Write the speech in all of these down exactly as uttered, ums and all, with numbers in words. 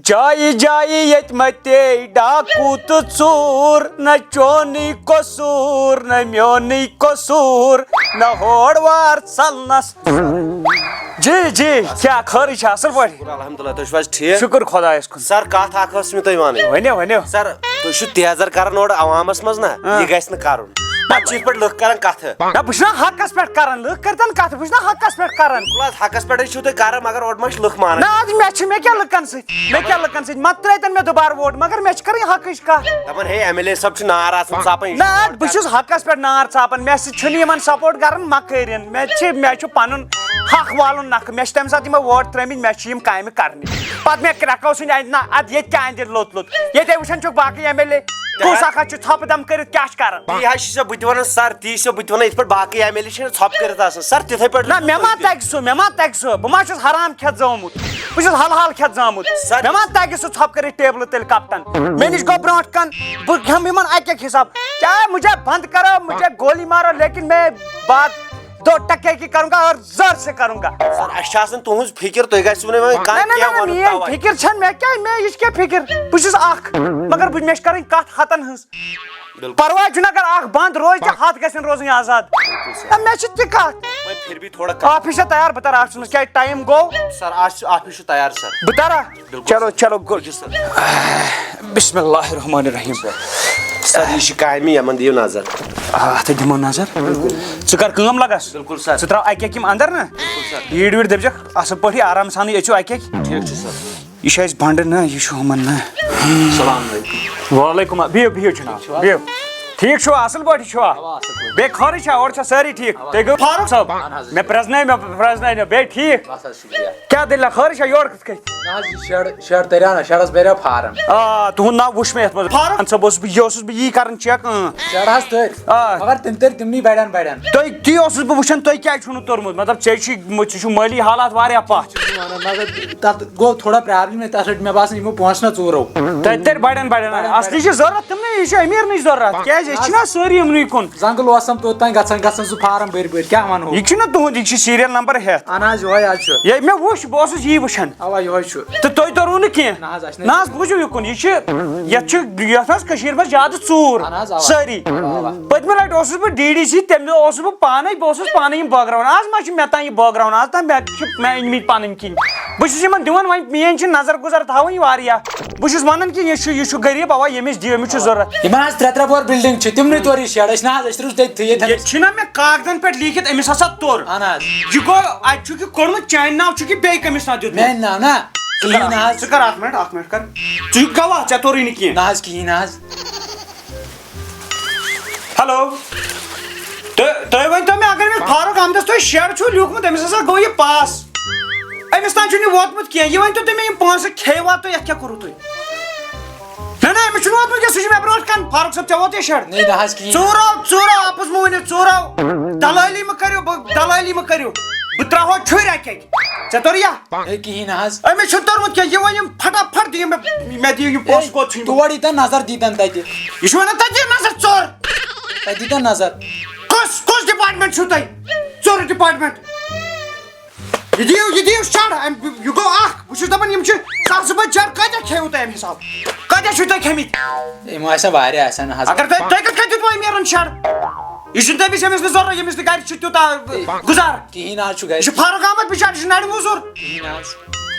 جایہِ جایہِ ییٚتہِ مَتے ڈاکوٗ تہٕ ژوٗر، نہ چونُے قصوٗر، نہ میونُے قصوٗر، نہ ہور وار ژَلنَس۔ جی، جی، کیٛاہ خٲرٕے چھا؟ اَصٕل پٲٹھۍ؟ شُکُر الحمدللہ، تُہۍ چھِو حظ ٹھیٖک؟ شُکُر خۄدایَس کُن۔ سَر، کَتھ اَکھ ٲس مےٚ تۄہہِ وَنٕنۍ۔ ؤنِو، ؤنِو۔ سَر، تُہۍ چھِو تیزر کران اورٕ عوامس منٛز نا، آ۔ یہِ گژھِ نہٕ کرُن۔ پتہٕ چھِ یِتھ پٲٹھۍ لُکھ کران کتھٕ۔ نہ، بہٕ چھُس نا حقس پٮ۪ٹھ کران، لُکھ کٔرۍتن کتھٕ، بہٕ چھُس نا حقس پٮ۪ٹھ کران۔ بِلکُل حظ، حقس پٮ۪ٹھٕے چھِو تُہۍ کران، مگر اورٕ ما چھِ لُکھ مانان؟ نہ حظ، مےٚ چھِ، مےٚ کیٛاہ لُکن سۭتۍ، مےٚ کیٛاہ لُکن سۭتۍ؟ مہ ترٛٲیتن مےٚ دُبارٕ ووٹ، مگر مےٚ چھِ کرٕنۍ حقٕچ کتھ۔ دپان، ہے، ایم ایل اے صٲب چھُ نار آسان ژاپان، یہِ چھُ نہ، بہٕ چھُس حقس پٮ۪ٹھ نار ژاپان، مےٚ سۭتۍ چھُنہٕ یِمن سپورٹ کران، مہ کٔرِن۔ مےٚ چھِ، مےٚ چھُ پنُن حق والُن نکھٕ، مےٚ چھِ تمہِ ساتہٕ یِمو ووٹ ترٛٲومٕتۍ، مےٚ چھِ یِم کامہِ کرنہِ۔ پتہٕ مےٚ کرٛٮ۪کو سٕنٛدۍ اَتھِ، نہ، اَدٕ ییٚتہِ کیٛاہ اَندِ لوٚت لوٚت؟ ییٚتے وٕچھان چھُکھ باقٕے ایم ایل اے، کُس اکھ اَتھ چھُ ژھۄپہٕ دم کٔرِتھ کیٛاہ چھُ کران؟ تی حظ چھُسو بہٕ تہِ وَنان، سر، تی چھُسو بہٕ تہِ وَنان، یِتھ پٲٹھۍ باقٕے ایم ایل اے چھِنہٕ ژھۄپہٕ کٔرِتھ آسان، سر، تِتھَے پٲٹھۍ نہ، مےٚ ما تَگہِ سُہ، مےٚ ما تَگہِ سُہ، بہٕ ما چھُس حرام کھٮ۪تھ زامُت، بہٕ چھُس حلال کھٮ۪تھ زامُت، سر۔ مےٚ ما تَگہِ سُہ ژھۄپہٕ کٔرِتھ ٹیبلہٕ تیٚلہِ کپٹن؟ مےٚ نِش گوٚو برونٛٹھ کن، بہٕ کھٮ۪مہٕ یِمن اَکہِ اَکہِ حساب، چاہے مجھے بند کرو، مجھے گولی مارو، لیکن میں بات دو ٹکے کی کروں گا اور زور سے کروں گا۔ سر، اَسہِ چھِ آسان تُہٕنٛز فِکِر، تُہۍ گژھِو نہٕ وۄنۍ نہ، کانٛہہ نہ، نہ، کینٛہہ نہ، وَنُن میٲنۍ تَوَے۔ فِکِر چھَنہٕ مےٚ کیٛاہ، مےٚ یہِ چھِ کیٛاہ فِکِر؟ بہٕ چھُس اکھ، مگر بہٕ، مےٚ چھِ کَرٕنۍ کَتھ ہَتَن ہٕنٛز۔ بِلکُل۔ پَرواے چھُنہٕ، اگر اَکھ بنٛد روزِ تہٕ ہَتھ گژھن روزٕنۍ آزاد۔ نہ، مےٚ چھِ تہِ کَتھ۔ وۄنۍ پھر بھی تھوڑا کَم۔ آفِس چھا تیار؟ بہٕ تَرٕ آفِسَس منٛز، کیٛازِ ٹایم گوٚو۔ سر، آز چھُ آفِس چھُ تیار، سر۔ بہٕ تَرا؟ بِلکُل۔ چلو، چلو، گُڈ۔ بِلکُل، سر۔ بسم اللہ الرحمن الرحیم۔ سر، یہِ چھِ کامہِ، یِمن دِیِو نظر۔ آ، اَتھ دِمو نظر۔ ژٕ کر کٲم لگس۔ بِلکُل، سر۔ ژٕ تراو اَکہِ اَکہِ یِم اندر نا۔ بِلکُل، سر۔ یٖڈ ویٖڈ دٔپزٮ۪کھ اَصٕل پٲٹھۍ، آرام سانٕے، أسۍ چھِو اَکہِ اَکہِ۔ ٹھیٖک چھُ، سر۔ یہِ چھِ اَسہِ بنٛڈٕ نا، یہِ چھُ ہُمن نا۔ السلام علیکم۔ وعلیکم، بِہِو، بِہِو جناب، بِہِو۔ ٹھیٖک چھُوا، اَصٕل پٲٹھۍ چھُوا؟ اَوا، اَصٕل پٲٹھۍ۔ بیٚیہِ خٲرٕے چھا، اورٕ چھا سٲری ٹھیٖک؟ اَوا۔ تُہۍ گٔیوٕ فاروق صٲب؟ اَہَن حظ۔ مےٚ پرٛزنٲے، مےٚ پرٛزنٲے، بیٚیہِ ٹھیٖک؟ بس حظ، شُکریہ۔ کیٛاہ دٔلیٖلہ، خٲرٕے چھا، یورٕ کِتھ کٔنۍ؟ نہ حظ، یہِ شیڈ، شیڈ تٔریٛاو نہ، شیڈس بریٛاو فارم۔ آ، تُہُنٛد ناو وُچھ مےٚ یَتھ منٛز۔ فارم؟ اَہَن سا، بہٕ اوسُس، بہٕ یہِ اوسُس بہٕ یی کران چیک، اۭں۔ شیڈ حظ تٔرۍ۔ آ۔ مگر تِم تٔرۍ تِمنٕے بڑٮ۪ن بڑٮ۪ن۔ تُہۍ تی اوسُس بہٕ وٕچھان، تُہۍ کیٛازِ چھُو نہٕ توٚرمُت؟ مطلب، ژےٚ چھُے، ژےٚ چھُو مٲلی حالات واریاہ پَتھ۔ چھُس بہٕ وَنان، مگر تَتھ گوٚو تھوڑا پرابلم، تَتھ رٔٹۍ مےٚ باسان یِمو پونٛسہٕ نہ ژوٗرو۔ تَتہِ تٔرۍ بڑٮ۪ن بڑٮ۪ن۔ بڑٮ۪ن اصلی چھِ ضوٚرتھ تِمنٕے، یہِ چھُ أمیٖرنٕے ضوٚرتھ۔ کیٛازِ أسۍ چھِنہ سٲری یِمنٕے کُن۔ زنٛگہٕ لوسَم توٚت تام گژھان، گژھان سُہ فارم بٔرۍ بٔرۍ، کیٛاہ وَنہو؟ یہِ چھُنہ تُہُنٛد، یہِ چھُ سیٖریل نمبر ہٮ۪تھ۔ اہن حظ، یِہوٚے حظ چھُ۔ یہِ مےٚ وُچھ، بہٕ اوسُس یی وٕچھان۔ اَوا، یِہوٚے چھُ۔ تہٕ تُہۍ توٚروٕ نہٕ کینٛہہ۔ نہ حظ، اَسہِ نہ نہٕ۔ حظ، بوٗزِو یہِ کُن، یہِ چھِ، یَتھ چھِ، یَتھ حظ کٔشیٖرِ منٛز زیادٕ ژوٗر اہن حظ، اَوا۔ سٲری۔ اَوا۔ پٔتمہِ لَٹہِ اوسُس بہٕ ڈی ڈی سی، تَمہِ دۄہ اوسُس بہٕ پانَے، بہٕ اوسُس پانَے یِم بٲگراوان۔ آز ما چھُ مےٚ تام یہِ بٲگراوُن، آز تام مےٚ چھِ مےٚ أنۍ مٕتۍ پَنٕنۍ کِنۍ۔ بہٕ چھُس یِمَن دِوان، وۄنۍ میٛٲنۍ چھِ نظر گُزر تھاوٕنۍ واریاہ۔ بہٕ چھُس وَنان کہِ یہِ چھُ، یہِ چھُ غریٖب، اَوا، ییٚمِس دِیِو، أمِس چھُ ضوٚرَتھ۔ یِمَن حظ ترٛےٚ ترٛےٚ پور بِلڈِنٛگ چھِ، تِمنٕے توٚر یہِ شیڈ۔ أسۍ نہ حظ، أسۍ روٗزۍ تٔتھٕے ییٚتٮ۪ن۔ ییٚتہِ چھُنہ مےٚ کاغذن پٮ۪ٹھ لیٖکھِتھ أمِس ہسا توٚر۔ اہن حظ۔ یہِ گوٚو، اَتہِ چھُکھ یہِ کوٚڑمُت چانہِ ناو، چھُکھ یہِ بیٚیہِ کٔمِس ناو دیُتمُت؟ میٛانہِ ناو نہ، ژٕ کر کِہیٖنۍ نہ حظ۔ ژٕ کر اکھ مِنٹ، اکھ مِنٹ کر۔ ژٕ چھُکھ گواہ، ژےٚ توٚرُے نہٕ کِہیٖنۍ۔ نہ حظ، کِہیٖنۍ نہ حظ۔ ہیلو۔ تُہۍ، تُہۍ ؤنۍ تو مےٚ، اگر أمِس فاروق احمدس تُہۍ شیڈ چھُو لیوٗکھمُت، أمِس ہسا گوٚو یہِ پاس۔ أمِس تام چھُنہٕ یہِ ووتمُت کینٛہہ۔ یہِ ؤنۍ تو تُہۍ مےٚ، یِم پونٛسہٕ کھیٚیوا تُہۍ، یَتھ کیٛاہ کوٚروٕ تُہۍ؟ نہ، نہ، أمِس چھُنہٕ ووتمُت کینٛہہ، سُہ چھُ مےٚ برونٛٹھ کَنہِ۔ فاروق صٲب، ژےٚ ووت یہِ شیڈ؟ نہ، نہ حظ، کِہیٖنۍ۔ ژوٗرو، ژوٗرو، اَپُز مہٕ ؤنِو، ژوٗرو۔ دلٲلی مہٕ کٔرِو، بہٕ، دلٲلی مہٕ کٔرِو۔ بہٕ ترٛاوہو چھُرۍ اَکہِ اَکہِ۔ ژےٚ توٚر یا؟ ہے، کِہیٖنۍ نہ حظ۔ أمِس چھُنہٕ توٚرمُت کینٛہہ، یہِ وَنہِ یِم پھٹا پھٹ دِیِو مےٚ، مےٚ دِیِو یِم پونٛسہٕ کوٚت ژھٕنۍ۔ تور ییٖتٮ۪ن نظر دیٖتَن تَتہِ۔ یہِ چھُ وَنان تَتہِ دِیِو نظر ژوٚر۔ تَتہِ دیٖتَن نظر۔ کُس، کُس ڈپارٹمنٹ چھُو تۄہہِ؟ ژوٚرُ ڈپارٹمنٹ۔ یہِ دِیِو، یہِ دِیِو شڈ، اَمہِ، یہِ گوٚو اکھ۔ بہٕ چھُس دَپان، یِم چھِ سر صُبحٲے جڈ، کۭتیٛاہ کھیٚیِو تۄہہِ اَمہِ حساب؟ کۭتیٛاہ چھُو تۄہہِ کھیٚمٕتۍ؟ یِم آسن واریاہ آسن حظ۔ اگر تۄہہِ، تۄہہِ کِتھ کٔنۍ دیُتوٕ أمیٖرن شڈ؟ یہِ چھُنہٕ تٔمِس، ییٚمِس نہٕ ضروٗرت، ییٚمِس نہٕ گرِ چھُ تیوٗتاہ، اے، گُزار۔ کِہیٖنۍ نہ حظ چھُ گرِ۔ یہِ چھُ فاروق احمد بِچارٕ، یہِ چھُ نرِ موٚزوٗر۔ کِہیٖنۍ نہ حظ۔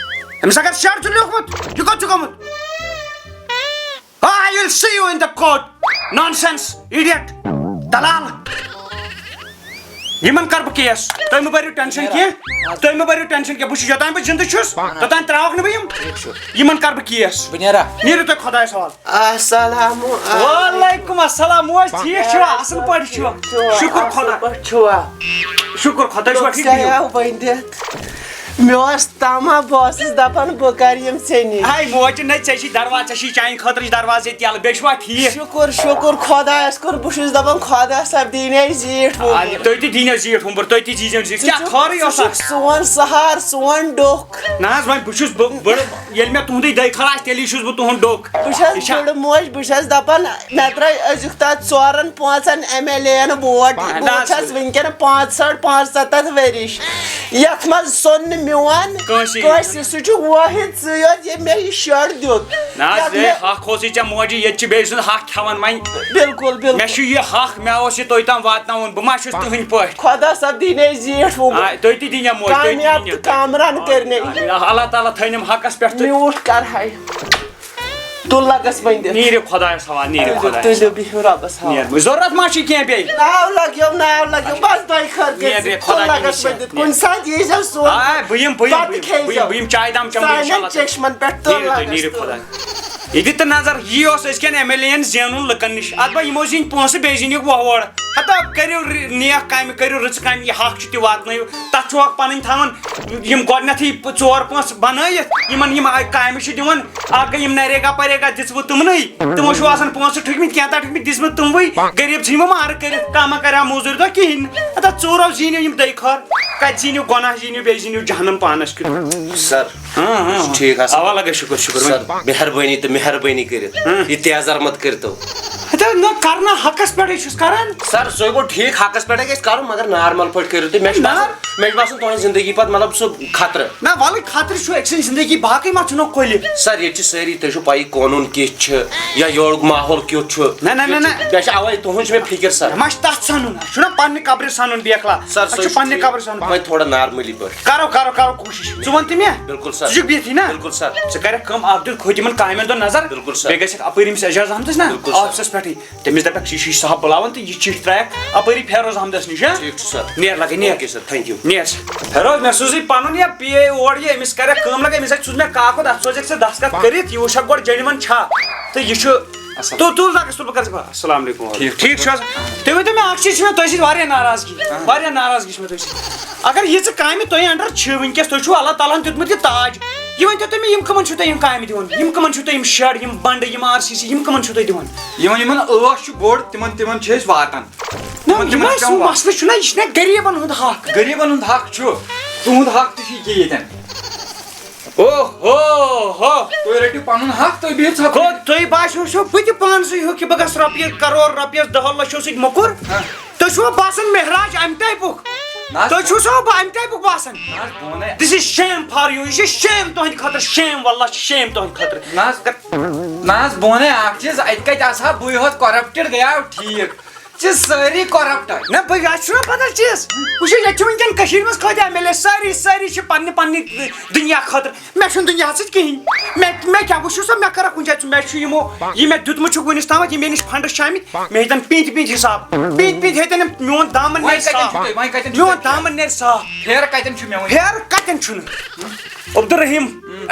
أمِس اگر شڈ چھُ لیوٗکھمُت، یہِ کوٚت چھُ گوٚمُت؟ I will see you in the court. Nonsense, idiot. دلال۔ یِمن کر بہٕ کیس۔ تُہۍ مہٕ بٔرِو ٹینشن کینٛہہ۔ تُہۍ مہٕ بٔرِو ٹینشن کینٛہہ۔ بہٕ چھُس، یوٚتام بہٕ زِندٕ چھُس، توٚتام ترٛاوکھ نہٕ بہٕ یِم۔ ٹھیٖک چھُ۔ یِمن کر بہٕ کیس۔ بہٕ نیرا۔ نیٖرِو تُہۍ خۄدایس حوالہٕ۔ السلام علیکم۔ وعلیکم السلام۔ موج، ٹھیٖک چھِوا؟ اصٕل پٲٹھۍ چھِوا؟ شُکُر خۄدا۔ پٲٹھۍ چھِوا؟ شُکُر خۄدا، تُہۍ چھِوا ٹھیٖک؟ بِہِو۔ ژےٚ آو ؤنِتھ۔ مےٚ اوس تما، بہٕ ٲسٕس دَپان بہٕ کَرٕ یِم ژےٚ نِش۔ ہاے موج، نہ، ژےٚ چھی دروازٕ، ژےٚ چھی چانہِ خٲطرٕ چھِ دروازٕ ییٚتہِ یَلہٕ، بیٚیہِ چھُوا ٹھیٖک؟ شُکُر، شُکُر خۄدایَس کُن، بہٕ چھُس دَپان خۄدا صٲب دِیِن اَسہِ زیٖٹھ وُمبُر۔ آ، تُہۍ تہِ دیٖن اَسہِ زیٖٹھ وُمبُر، تُہۍ تہِ دیٖزیون زیٖٹھ۔ ژٕ کیٛاہ چھُکھ، خٲرٕے ژٕ اوسا؟ چھُکھ سون سہار، سون ڈوٚکھ۔ نہ حظ، وۄنۍ بہٕ چھُس بہٕ بٔڑ، ییٚلہِ مےٚ تُہُنٛدُے دٔے خلاص، تیٚلی چھُس بہٕ تُہُنٛد ڈوٚکھ۔ بہٕ چھَس یہِ چھا؟ بٔڑ موج، بہٕ چھَس دَپان، مےٚ ترٛٲے أزیُک تَتھ ژورَن پانٛژَن ایم ایل اے یَن ووٹ۔ بہٕ انداز۔ چھَس وٕنکٮ۪ن پانٛژھ ہٲٹھ پانٛژھ ستَتھ ؤرِش۔ یَتھ منٛز سوٚن نہٕ میون کٲنٛسی۔ کٲنٛسہِ، سُہ چھُ وٲحد ژٕے یوت ییٚمۍ مےٚ یہِ شر دیُت۔ نہ حظ، یتھ ہے، مےٚ حق اوسُے ژےٚ موجی، ییٚتہِ چھِ بیٚیہِ سُنٛد حق کھٮ۪وان وۄنۍ۔ بِلکُل، بِلکُل۔ مےٚ چھُ یہِ حق، مےٚ اوس یہِ توٚتام واتناوُن، بہٕ ما چھُس تُہٕنٛدۍ پٲٹھۍ؟ خۄدا صٲب دِیِن اَسہِ زیٖٹھ وُمر۔ آ، تُہۍ تہِ دِیِن یَم موج، تُہۍ تہِ کامیاب دِیِن یَم۔ تہٕ کامران کٔرنٕے۔ آ، اللہ تعالیٰ تھٲینَم حقَس پٮ۪ٹھ تہٕ۔ میوٗٹھ کَرہاے۔ تُل لَگَس وۄنۍ دِتھ۔ نیٖرِو خۄدایَس حوالہٕ، نیٖرِو تُلِو، خۄدایَس۔ تُلِو، بِہِو رۄبَس حوالہٕ۔ نیٖر، ضروٗرت ما چھِ کینٛہہ بیٚیہِ؟ ناو لَگیو، ناو لَگیو، بَس دۄیہِ خٲر نیر کٔرۍزِ۔ بیٚیہِ خۄدا تُل لَگَس کٔرِنۍ وۄنۍ دِتھ۔ کُنہِ ساتہٕ یی زیو سون۔ آ، بہٕ یِمہٕ، بہٕ یِمہٕ، بَتہٕ بہٕ یِمہٕ، کھیٚیہِ بہٕ یِمہٕ، زیو۔ بہٕ یِمہٕ چایہِ دام چَمہٕ بہٕ، سانٮ۪ن اِنشاءاللہ۔ چشمَن پٮ۪ٹھ تُل نیٖرِو تُہۍ، لَگَس، نیٖرِو تُل۔ خۄدا۔ ییٚتہِ تہِ نظر یی اوس أزکٮ۪ن ایم ایل اے یَن زینُن لُکَن نِش۔ اَدٕ بہٕ یِمو زیٖنۍ پونٛسہٕ، بیٚیہِ زیٖنِو وۄہوڑ۔ ہتا کٔرِو ر-، نیک کامہِ، کٔرِو رٕژٕ کامہِ، یہِ حق چھُ تہِ واتنٲیِو۔ تَتھ چھُ حق پَنٕنۍ تھاوان، یِم گۄڈٕنٮ۪تھٕے ژور پانٛژھ بَنٲیِتھ، یِمَن یِم آ-، کامہِ چھِ دِوان۔ اَکھ گٔے یِم نریگا پریگا دِژوٕ تِمنٕے، تِمو چھُ آسان پونٛسہٕ ٹھُکمٕتۍ، کینٛژھا ٹھُکمٕتۍ دِژمٕتۍ تِموٕے، غریٖب ژھٕنۍ وۄنۍ مارٕ کٔرِتھ، کانٛہہ ما کَرِ ہا موٚزوٗرۍ دۄہ کِہیٖنۍ نہٕ۔ ہتا ژوٗرو زیٖنِو یِم دٔے خٲر، کَتہِ زیٖنِو گۄناہ زیٖنِو، بیٚیہِ زیٖنِو جہنم پانَس کیُتھ۔ سر، ہاں، ہاں، ہاں۔ ٹھیٖک حظ۔ اوا لگے، شُکُر، شُکُر۔ سر، مہربٲنی تہٕ مہربٲنی کٔرِتھ ہاں۔ یہِ تیز احمد کٔرۍتو۔ ہتا نہ کرنا حقس پٮ۪ٹھٕے چھُس کران۔ سر، سُے گوٚو ٹھیٖک، حقس پٮ۪ٹھے گژھِ کرُن، مگر نارمل پٲٹھۍ کٔرِو تُہۍ۔ مےٚ چھُ نہ۔ باسان، مےٚ چھُ باسان تُہنٛز زندگی پتہٕ مطلب سُہ خطرٕ۔ نہ ولہٕ خطرٕ چھُ أکۍ سٕنٛدِ زندگی، باقٕے ما چھُنو کُلہِ۔ سر، ییٚتہِ چھِ سٲری، تُہۍ چھِو پَیی قونوٗن کِتھ چھِ یا یورُک ماحول کیُتھ چھُ۔ نہ، نہ، نہ، نہ۔ مےٚ چھِ اَوَے تُہنٛد چھُ مےٚ فِکر سر۔ مےٚ ما چھِ تَتھ سَنُن، اَسہِ چھُنہ پننہِ قبرِ سَنُن بیکھلا۔ سر، اَسہِ سُہ چھُ چھُ پننہِ ٹھیٖک۔ قبرِ سَنُن۔ وۄنۍ تھوڑا نارملی پٲٹھۍ۔ کرو، کرو، کرو کوٗشِش۔ ژٕ وَن تہٕ مےٚ۔ بِلکُل سر۔ ژٕ چھُکھ بِہتھٕے نا؟ بِلکُل سر۔ ژٕ کَرَکھ کٲم، اَکھ دۄہ کھوٚت یِمَن کامٮ۪ن دۄہ نظر۔ بِلکُل سر۔ بیٚیہِ گژھکھ اَپٲرۍ أمِس اعجاز احمدَس نا بِلکُل سر۔ آفسَس پٮ۪ٹھٕے۔ تٔمِس دَپَکھ، یہِ چھُ یہِ صاحب بُلاوان تہٕ یہِ چِٹھۍ ترٛایَکھ اَپٲری فیروز احمدَس نِش، ہا؟ ٹھیٖک چھُ سر۔ نیر لَگے، نیر۔ Okay sir, thank you. نیر سر۔ فیروز، مےٚ سوٗزٕے پَنُن یا پی اے اور یہِ، أمِس کَرٮ۪کھ کٲم لَگے، أمِس اَتہِ سوٗز مےٚ کاکُد، اَتھ سوزٮ۪کھ ژٕ دستخط کٔرِتھ، یہِ وٕچھَکھ گۄڈٕ جینوَن چھا۔ تہٕ یہِ چھُ اصل۔ تُل، تُل لَگَس، تُل بہٕ کَرٕ ژےٚ پَتہٕ۔ السلام علیکم۔ ٹھیٖک، ٹھیٖک چھُ حظ؟ تُہۍ ؤنۍ تو مےٚ اَکھ چیٖز، چھِ مےٚ تۄہہِ سۭتۍ واریاہ ناراضگی، ہاں۔ واریاہ ناراضگی چھِ مےٚ تۄہہِ سۭتۍ۔ اگر یہِ ژٕ کامہِ تۄہہِ under چھِ وٕنکیٚس، تۄہہِ چھُو اللہ تعالیٰ ہَن دیُتمُت یہِ تاج، یہِ ؤنۍ تو تُہۍ مےٚ، یِم کٕمَن چھِو تُہۍ یِم کامہِ دِوان؟ یِم کٕمَن چھِو تُہۍ یِم شَڈ، یِم بَنٛڈٕ، یِم آر سی سی، یِم کٕمَن چھِو تُہۍ دِوان؟ یِمَن، یِمَن ٲس چھُ بوٚڑ، تِمَن، تِمَن چھِ أسۍ واتان۔ نہ، تِمَن، یہِ تِمَن ما چھِ سُہ پٮ۪وان مسلہٕ چھُنہ، یہِ چھُنہ غریٖبَن ہُنٛد حق۔ غریٖبَن ہُنٛد حق چھُ، تُہُنٛد حق تہِ چھُ ییٚکیٛاہ ییٚتٮ۪ن۔ او ہو ہو۔ تُہۍ رٔٹِو پنُن حق، تُہۍ بِہِو ژھۄپہٕ۔ گوٚو، تُہۍ باسیو چھو بہٕ تہِ پانسٕے ہیوٗ کہِ بہٕ گژھٕ رۄپیہِ کرور، رۄپیَس دَہو لَچھو سۭتۍ موٚکُر؟ ہاں۔ تُہۍ چھُوا باسان مہراج اَمہِ ٹایپُک؟ نہ حظ۔ تُہۍ چھُو سا بہٕ اَمہِ ٹایپُک باسان؟ نہ حظ، بہٕ وَنے۔ This is shame for you، یہِ چھِ shame تُہٕنٛدِ خٲطرٕ، shame، واللہ چھِ shame تُہٕنٛدِ خٲطرٕ۔ نہ حظ، نہ حظ، بہٕ وَنے اَکھ چیٖز، اَتہِ کَتہِ آسہٕ ہا بٕے ہوت corrupted، گٔیاو ٹھیٖک۔ چھِ سٲری corrupt۔ نہ، بہٕ، اَسہِ چھُنہ پتہ چیٖز۔ وٕچھِو، ییٚتہِ چھِ وٕنکیٚن کٔشیٖرِ منٛز خٲطرٕ ایم ایل اے، سٲری، سٲری چھِ پننہِ، پننہِ دُنیا خٲطرٕ۔ مےٚ چھُنہٕ دُنیاہَس سۭتۍ کِہیٖنۍ۔ مےٚ، مےٚ کیٛاہ، وٕچھِو سا، مےٚ کَرَکھ کُنہِ جایہِ ژٕ، مےٚ چھُ یِمو، یہِ مےٚ دیُتمُت چھُکھ وٕنِس تامَتھ، یِم مےٚ نِش فنڈٕس چھِ آمٕتۍ، مےٚ ہیٚتٮ۪ن پیٖنتہِ پیٖنتہِ حِساب۔ پیٖنتہِ پیٖنتہِ ہیٚتٮ۪ن یِم، میون دامَن وۄنۍ نیرِ کَتٮ۪ن صاف۔ چھُو تُہۍ؟ وۄنۍ کَتٮ۪ن چھُو میون تُہۍ؟ دامَن نیرِ صاف۔ پھیرٕ کَتٮ۪ن چھُ مےٚ وۄنۍ؟ پھیرٕ کَتٮ۪ن چھُنہٕ؟ عبدالرحیم،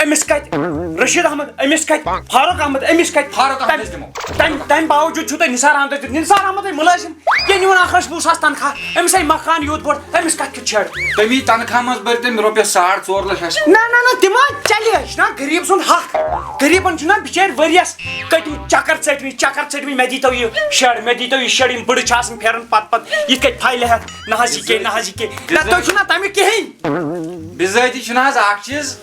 أمِس کَتہِ؟ رشیٖد احمد، أمِس کَتہِ؟ فاروق احمد، أمِس کَتہِ؟ فاروق احمدس تَمہِ، دِمو۔ تَمہِ، تَمہِ باوجوٗد چھُو تۄہہِ نثار احمدس دیُت۔ نثار احمد ہے مُلٲزِم، یہِ نیوٗن اَکھ لَچھ وُہ ساس تنخواہ، أمِس ہے مکان یوٗت بوٚڑ، أمِس کَتہِ کیُتھ شَڈ؟ تَمی تنخواہ منٛز بٔرۍ تٔمۍ رۄپیَس ساڑ ژور لَچھ اَسہِ۔ نہ، نہ، نہ، تِم حظ چَلہِ، یہِ چھُنہ غریٖب سُنٛد حق۔ غریٖبَن چھُنہ بِچٲرۍ ؤریَس کٔتِم چَکَر ژٔٹمٕتۍ، چَکَر ژٔٹمٕتۍ، مےٚ دیٖتو یہِ شَڈ، مےٚ دیٖتو یہِ شَڈ، یِم بٕڑٕ چھِ آسان پھیران پَتہٕ پَتہٕ یِتھ کٔنۍ فایلہِ ہٮ۪تھ، نہ حظ یہِ کینٛہہ، نہ حظ یہِ کینٛہہ۔ نہ، تُہۍ چھُو نہ تَمیُک کِہیٖنۍ۔ بِذٲتی چھُنہٕ حظ اَکھ چیٖز،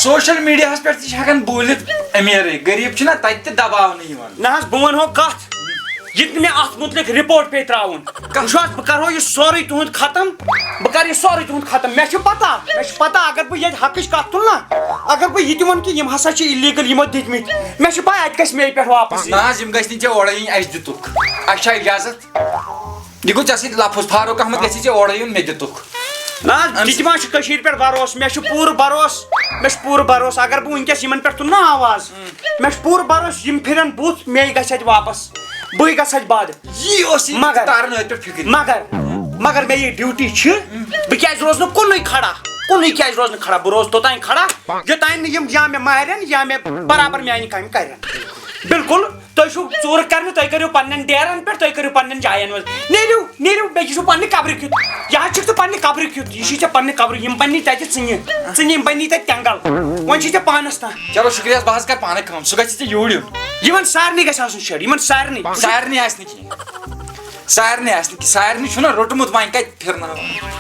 social media ہَس پٮ۪ٹھ تہِ چھِ ہٮ۪کان بوٗلِتھ أمیٖرٕے، غریٖب چھِنہ تَتہِ تہِ دَباونہٕ یِوان۔ نہ حظ، بہٕ وَنہو کَتھ، یہِ تہِ مےٚ اَتھ مُتعلِق report پیٚیہِ ترٛاوُن۔ کَتھ؟ وٕچھ حظ، بہٕ کَرہو یہِ سورُے تُہُنٛد ختم، بہٕ کَرٕ یہِ سورُے تُہُنٛد ختم۔ مےٚ چھِ پَتہ، مےٚ چھِ پَتہ، اگر بہٕ ییٚتہِ حقٕچ کَتھ تُلہٕ نہ، اگر بہٕ یہِ تہِ وَنہٕ کہِ یِم ہسا چھِ illegal، یِمو دِتمٕتۍ، مےٚ چھِ پَے اَتہِ گژھِ مے پٮ۪ٹھ واپَس یِنۍ۔ نہ حظ، یِم گژھِ نہٕ ژےٚ اورٕ یِنۍ، اَسہِ دِتُکھ، اَسہِ چھا اِجازت؟ یہِ گوٚو ژےٚ سۭتۍ لفظ، فاروق احمد گژھِ ژےٚ اورَے یُن، مےٚ دِتُکھ۔ نہ حظ، اَمہِ یہِ تہِ سۭتۍ ما چھُ کٔشیٖرِ پٮ۪ٹھ بھروسہٕ؟ مےٚ چھُ پوٗرٕ بھروسہٕ، مےٚ چھُ پوٗرٕ بھروسہٕ۔ اگر بہٕ وٕنکیٚس یِمَن پٮ۪ٹھ تُلہٕ نا آواز، مےٚ چھُ پوٗرٕ بھروسہٕ، یِم پھِرَن بُتھ، مے گژھِ اَتہِ واپَس، بٕے گژھٕ اَتہِ بَد۔ یی اوس یہِ مگر، تارَن أتھۍ پٮ۪ٹھ فِکرِ۔ مگر، مگر مےٚ یہِ duty چھِ، بہٕ کیٛازِ روزٕ نہٕ کُنُے کھڑا؟ کُنُے کیٛازِ روزٕ نہٕ کھڑا؟ بہٕ روزٕ توٚتام کھڑا، یوٚتام نہٕ یِم یا مےٚ مارن یا مےٚ برابر میٛانہِ کامہِ کَرن۔ بِلکُل۔ تُہۍ چھِو ژوٗرٕ کرنہِ، تُہۍ کٔرِو پننٮ۪ن ڈیرن پٮ۪ٹھ، تُہۍ کٔرِو پننٮ۪ن جاین منٛز۔ نیٖرِو، نیٖرِو، بیٚیہِ چھُو پننہِ قبرِ کیُتھ۔ یہِ حظ چھُکھ ژٕ پننہِ قبرِ کیُتھ، یہِ چھُے ژےٚ پننہِ قبرِ، یِم پننہِ تَتہِ ژٕنہِ، ژٕنہِ یِم پننہِ تَتہِ تٮ۪نٛگل۔ وۄنۍ چھُے ژےٚ پانس تام۔ چلو شُکریہ، بہٕ حظ کرٕ پانَے کٲم، سُہ گژھِ ژےٚ یوٗرۍ یُن۔ یِمن سارنٕے گژھِ آسُن شیڈ، یِمن سارنٕے۔ سارنٕے آسہِ نہٕ کِہیٖنۍ۔ سارنٕے آسہِ نہٕ کِہیٖنۍ، سارنٕے چھُنہ روٚٹمُت، وۄنۍ کَتہِ پھِرناوان؟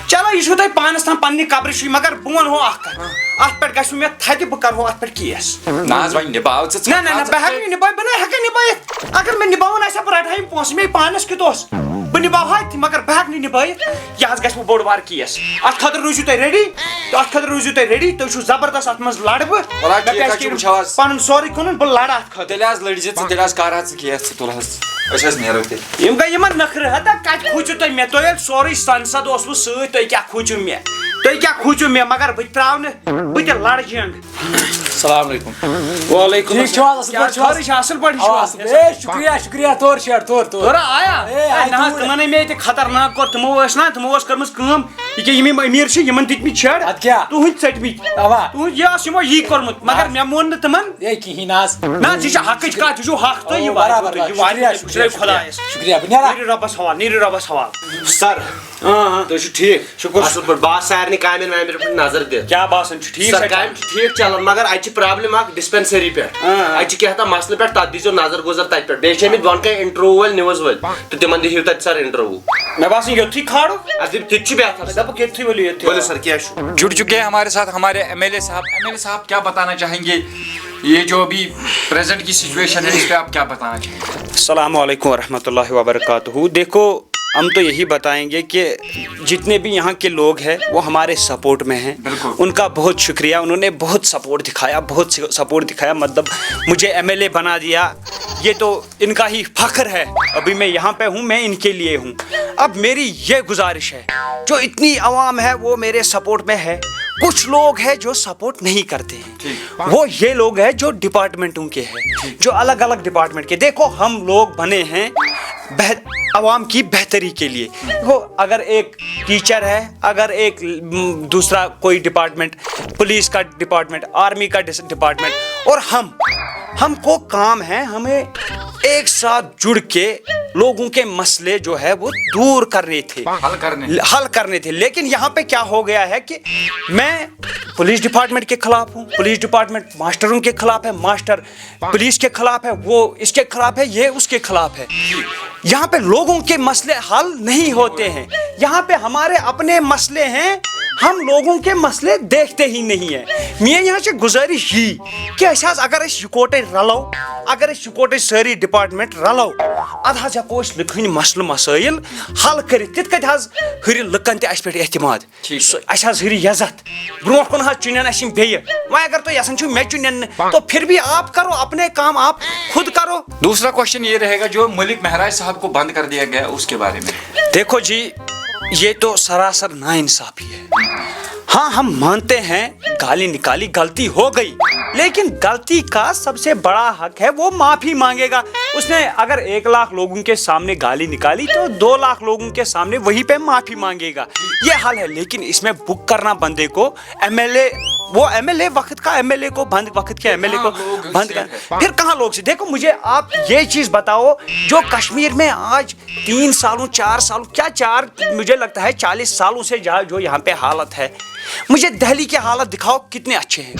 چلو، یہِ چھُو تۄہہِ پانَس تام، پننہِ قبرِ چھُے، مگر بہٕ وَنہو اَکھ کَتھ۔ اتھ پٮ۪ٹھ گژھِ مےٚ تھدِ، بہٕ کرہو اتھ پٮ۪ٹھ کیس۔ نہ حظ، وۄنۍ نِباو ژٕ، ژٕ نہ نہ نہ، ژٕ بہٕ ہٮ۪کہٕ نہٕ نِبٲوِتھ، بہٕ نہ ہٮ۪کہٕ نِبٲوِتھ۔ اگر مےٚ نِباوُن آسہِ ہا، بہٕ رٹہٕ ہا یِم پونٛسہٕ، مےٚ پانس کیُتھ اوس، بہٕ نِباوہا تہِ، مگر بہٕ ہٮ۪کہٕ نہٕ نِبٲوِتھ۔ یہِ حظ گژھِ وۄنۍ بوٚڑ بار کیس۔ اتھ خٲطرٕ روٗزِو تُہۍ ریڈی، تہٕ اتھ خٲطرٕ روٗزِو تُہۍ ریڈی، تُہۍ چھِو زبردست اتھ منٛز لڑٕ بہٕ۔ وَلہٕ حظ، مےٚ ٹھیٖک پٮ۪ٹھ حظ چھُ، کٔرِو وٕچھو حظ۔ پنُن سورُے کٕنُن، بہٕ لڑٕ اتھ خٲطرٕ۔ تیٚلہِ حظ لٔڑۍ زِ ژٕ، تیٚلہِ حظ کر حظ ژٕ کیس، ژٕ تُل حظ، أسۍ حظ نیرو تیٚلہِ۔ یِم گٔے یِمن نخرٕ، ہتا کتہِ کھوٗژِو تُہۍ مےٚ؟ تۄہہِ ییٚلہِ سورُے سنسد اوسوٕ سۭتۍ، تُہۍ کیٛاہ کھوٗژِو مےٚ؟ تُہۍ کیٛاہ کھوٗژِو مےٚ؟ مگر بہٕ تہِ ترٛاو نہٕ، بہٕ تہِ لڑٕ جنگ۔ السلام علیکم۔ وعلیکم ٹھیٖک چھِو حظ؟ اَصٕل کیٛاہ پٲٹھۍ چھِو حظ؟ خٲرٕے چھا؟ اَصٕل پٲٹھۍ چھِو آ، حظ؟ اَصٕل۔ اے، شُکریہ، شُکریہ، تور شیر، تور، تور۔ تورا آیا؟ اے، اے، آے نہ حظ، تور۔ تِمن ہے مےٚ تہِ خطرناک کوٚر، تِمو ٲس نہ، تِمو ٲس کٔرمٕژ کٲم، یہِ کیٛاہ یِم یِم أمیٖر چھِ، یِمن دِتمٕتۍ چھڑ، اَدٕ کیٛاہ؟ تُہٕنٛدۍ ژٔٹمٕتۍ۔ اَوا۔ تُہٕنٛدۍ، یہِ ٲس یِمو یی کوٚرمُت، مگر آ۔ مےٚ مون نہٕ تِمن۔ اے، کِہیٖنۍ نہ حظ۔ نہ حظ، یہِ چھِ حقٕچ کتھ، یہِ چھُ حق تہٕ یہِ او، واتہِ برابر، تہٕ یہِ برابر۔ واتہِ شُکریہ، تہٕ شُکریہ، خۄدایس۔ شُکریہ، بہٕ نیرا۔ نیٖرِو رۄبس حوال، نیٖرِو رۄبس حوال۔ سر، اۭں، اۭں۔ تُہۍ چھِو ٹھیٖک؟ شُکُر۔ اصل پٲٹھۍ، بہٕ آس سارنٕے کامٮ۪ن وامٮ۪ن پٮ۪ٹھ نظر دِتھ۔ کیٛاہ باسان چھُ ٹھیٖک سر، چھا؟ کامہِ چھِ ٹھیٖک چلان، مگر اتہِ چھِ پرابلم اکھ، ڈسپینسری پٮ۪ٹھ۔ اۭں، اۭں۔ اتہِ چھِ کینٛہہ تام مسلہٕ پٮ۪ٹھ، تتھ دیٖزیو نظر گُزر تتہِ پٮ۪ٹھ۔ بیٚیہِ چھِ آمٕتۍ بۄنہٕ کنہِ انٹرویو وٲلۍ، نیوز وٲلۍ، تہٕ تِمن دِیِو تتہِ سر انٹرویو۔ مےٚ باسان یوٚتھُے کھالو۔ اتہِ تہِ چھُ بہتر سر۔ دَپُکھ یوٚتھُے ؤلِو یوٚتھُے۔ ؤلِو سر، کینٛہہ چھُنہٕ۔ जुड़ चुके हैं हमारे साथ हमारे एमएलए साहब। एमएलए साहब, क्या बताना चाहेंगे, ये जो अभी प्रेजेंट की सिचुएशन है, इस पे आप क्या बताना चाहेंगे? السلام علیکم ورحمۃ اللہ وبرکاتہ۔ دیکھو، ہم تو یہی بتائیں گے کہ جتنے بھی यहाँ के लोग ہیں، وہ ہمارے سپورٹ میں ہیں۔ بالکل۔ ان کا بہت شکریہ، انہوں نے بہت سپورٹ دکھایا، بہت سپورٹ دکھایا، مطلب، مجھے ایم ایل اے بنا دیا۔ یہ تو ان کا ہی فخر ہے۔ ابھی میں یہاں پہ ہوں، میں ان کے لیے ہوں۔ اب میری یہ گزارش ہے، جو اتنی عوام ہے، وہ میرے سپورٹ میں ہے۔ کچھ لوگ ہیں جو سپورٹ نہیں کرتے ہیں، وہ یہ لوگ ہیں جو ڈپارٹمنٹوں کے ہیں، جو الگ الگ ڈپارٹمنٹ کے۔ دیکھو، ہم لوگ بنے ہیں بہ-، عوام کی بہتری کے لیے۔ دیکھو، اگر ایک ٹیچر ہے، اگر ایک، م، دوسرا کوئی ڈپارٹمنٹ، پولیس کا ڈپارٹمنٹ، آرمی کا ڈس-، ڈپارٹمنٹ، اور ہم ہم کو کام ہے، ہمیں ایک ساتھ جڑ کے لوگوں کے مسئلے جو ہے وہ دور کرنے تھے، حل کرنے۔ حل کرنے تھے۔ لیکن یہاں پہ کیا ہو گیا ہے کہ میں پولیس ڈپارٹمنٹ کے خلاف ہوں، پولیس ڈپارٹمنٹ ماسٹروں کے خلاف ہے، ماسٹر پولیس کے خلاف ہے، وہ اس کے خلاف ہے، یہ اس کے خلاف ہے۔ یہاں پہ لوگوں کے مسئلے حل نہیں ہوتے ہیں، یہاں پہ ہمارے اپنے مسئلے ہیں، ہم لوگوں کے مسئلے دیکھتے ہی نہیں ہیں۔ میٲنۍ حظ چھِ گُزٲرِش یی کہِ أسۍ حظ، اگر أسۍ یِکوَٹَے رَلو، اگر أسۍ یِکوَٹَے سٲری ڈپارٹمنٹ رَلو، اَدٕ حظ ہٮ۪کو أسۍ لُکہٕ ہٕنٛدۍ مسلہٕ مسٲیِل حل کٔرِتھ۔ تِتھ کٔنۍ حظ ہُرِ لُکَن تہِ اَسہِ پٮ۪ٹھ اعتماد۔ ٹھیٖک۔ سُہ، اَسہِ حظ ہُرِ عزت۔ برونٛہہ کُن حظ چُنن اَسہِ یِم بیٚیہِ۔ وۄنۍ اگر تُہۍ یَژھان چھِو مےٚ چُنن نہٕ، تو پھر بھی آپ کرو اپنے کام، آپ خود کرو۔ दूसरा क्वेश्चन ये रहेगा, जो मलिक महराज साहब को बंद कर दिया गया, उसके बारे में। دیکھو جی، یہ تو سراسر ناانصافی ہے۔ ہاں، ہم مانتے ہیں گالی نکالی، غلطی ہو گئی، لیکن غلطی کا سب سے بڑا حق ہے، وہ معافی مانگے گا۔ اس نے اگر ایک لاکھ لوگوں کے سامنے گالی نکالی تو دو لاکھ لوگوں کے سامنے وہیں پہ معافی مانگے گا۔ یہ حل ہے، لیکن اس میں بک کرنا بندے کو، ایم ایل اے، وہ ایم ایل اے وقت کا ایم ایل اے کو بند، وقت کے ایم ایل اے کو کہاں لوگ بند سیف کر، ہے؟ پھر کہاں لوگ سے؟ دیکھو، مجھے آپ یہ چیز بتاؤ، جو کشمیر میں آج تین سالوں، چار سالوں، کیا چار، مجھے لگتا ہے چالیس سالوں سے جا-، جو یہاں پہ حالت ہے، مجھے دہلی کی حالت دکھاؤ کتنے اچھے ہیں،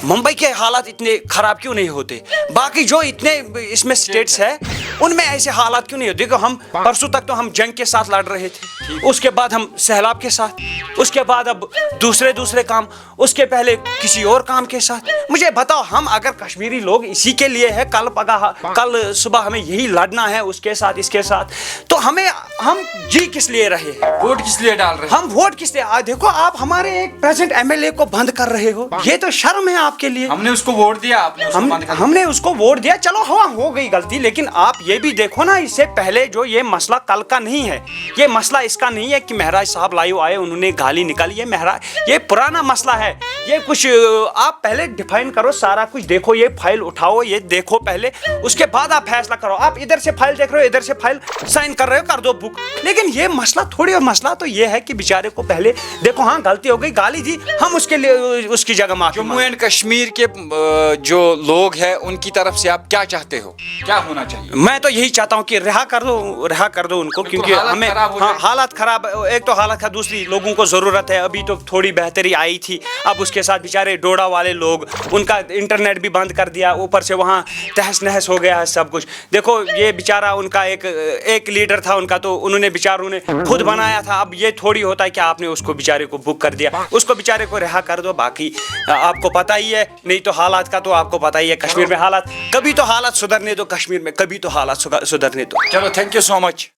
ممبئی کے حالات اتنے خراب کیوں نہیں ہوتے، باقی جو اتنے اس میں اسٹیٹس ہے ان میں ایسے حالات کیوں نہیں ہوتے؟ دیکھو، ہم پرسوں تک تو ہم جنگ کے ساتھ لڑ رہے تھے، اس کے بعد ہم سیلاب کے ساتھ، اس کے بعد اب دوسرے دوسرے کام، اس کے پہلے کسی اور کام کے ساتھ۔ مجھے بتاؤ، ہم اگر کشمیری لوگ اسی کے لیے ہے، کل پگاہ، کل صبح ہمیں یہی لڑنا ہے اس کے ساتھ، اس کے ساتھ، تو ہمیں، ہم جی کس لیے رہے ہیں؟ वोट किस लिए डाल रहे हैं? ہم ووٹ کس لیے؟ آ، دیکھو، آپ ہمارے ایک پریزنٹ ایم ایل اے کو بند کر رہے ہو، یہ تو شرم ہے آپ کے لیے۔ हमने उसको वोट दिया, आपने उसको ہم बंद कर ہم نے اس کو ووٹ دیا، چلو، ہاں، ہو گئی غلطی، لیکن آپ یہ بھی دیکھو نا، اس سے پہلے جو یہ مسئلہ کل کا نہیں ہے، یہ مسئلہ اس کا نہیں ہے کہ مہراج صاحب لائیو آئے، انہوں نے گالی نکالی، یہ مہراج، یہ پرانا مسئلہ ہے۔ یہ کچھ، آ، آپ پہلے ڈیفائن کرو سارا کچھ، دیکھو، یہ فائل اٹھاؤ، یہ دیکھو پہلے، اس کے بعد آپ فیصلہ کرو۔ آپ ادھر سے فائل دیکھ رہے ہو، ادھر سے فائل سائن کر رہے ہو، کر دو بک۔ لیکن یہ مسئلہ تھوڑی، اور مسئلہ تو یہ ہے کہ بیچارے کو پہلے دیکھو، ہاں، غلطی ہو گئی، گالی دی، ہم اس کے لیے، اس کی جگہ معافی जम्मू मांगते एंड कश्मीर के अ, जो लोग हैं, उनकी तरफ से आप क्या चाहते हो, क्या होना चाहिए? میں تو یہی چاہتا ہوں کہ رہا کر دو، رہا کر دو ان کو، بالکل، کیونکہ حالت ہمیں، خراب ہو ہاں، گئی۔ حالت خراب، ایک تو حالت خراب، دوسری لوگوں کو ضرورت ہے، ابھی تو تھوڑی بہتری آئی تھی، اب اس کے साथ बेचारे डोडा वाले लोग, उनका इंटरनेट भी बंद कर दिया, ऊपर से वहाँ तहस नहस हो गया है सब कुछ। देखो, ये बेचारा, उनका एक एक लीडर था उनका, तो उन्होंने, बेचारों ने खुद बनाया था। अब ये थोड़ी होता है कि आपने उसको बेचारे को बुक कर दिया, उसको बेचारे को रिहा कर दो। बाकी अ, आपको पता ही है, नहीं तो हालात का तो आपको पता ही है, कश्मीर में हालात, कभी तो हालात सुधरने दो कश्मीर में, कभी तो हालात सुधरने दो। चलो, thank you so much.